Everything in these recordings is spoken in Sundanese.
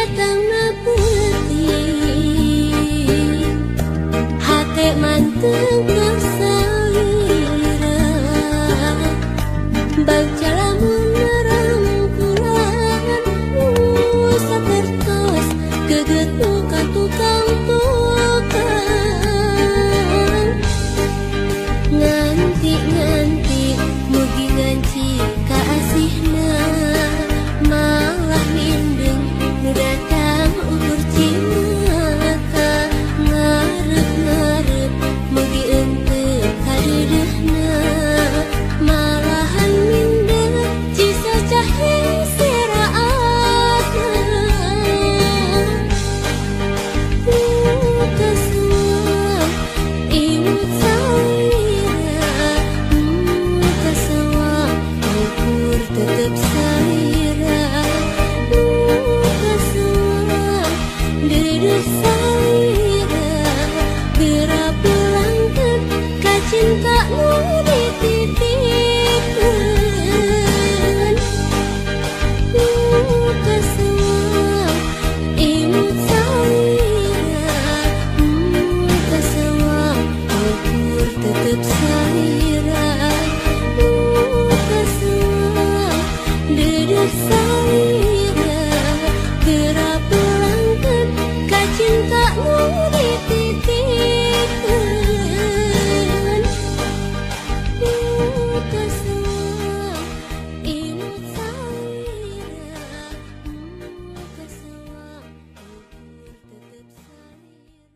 datangna peuting hate manteng ka salira bagja lamun rangkulan sapertos geget ka tukang tukang nganti-nganti mugi nganci ka asihna malah mindeng nu datang ukur cimata ngarep-ngarep mugi henteu kadeudeuhna malahan mindeng cisacah seraatna kasuang imut salira kasuang ukur tetep salira kasuang deudeuh salira geura pulangkeun ka cinta nu dititipkeun kasuang imut salira kasuang ukur tetep salira kasuang deudeuh salira geura pulangkeun ka cinta nu dititipkeun kasuang imut salira kasuang ukur tetep salira.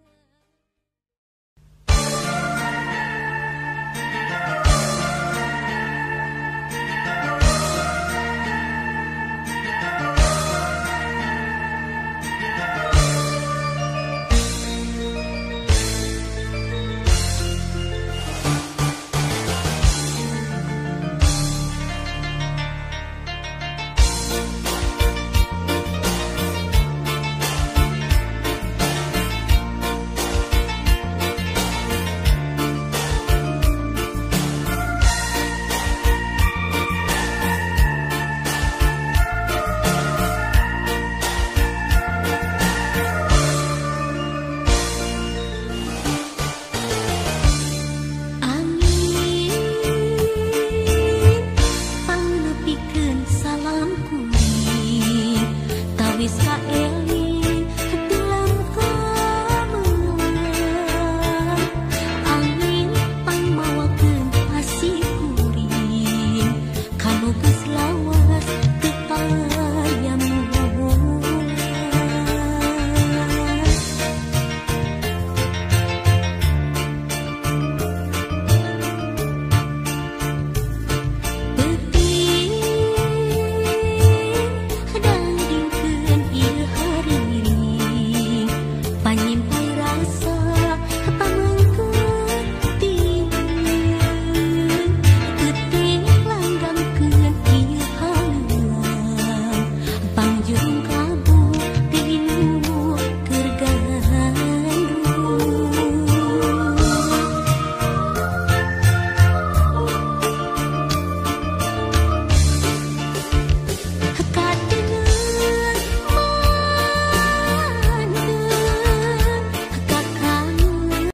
Angin pangnepikeun salam kuring tawis ka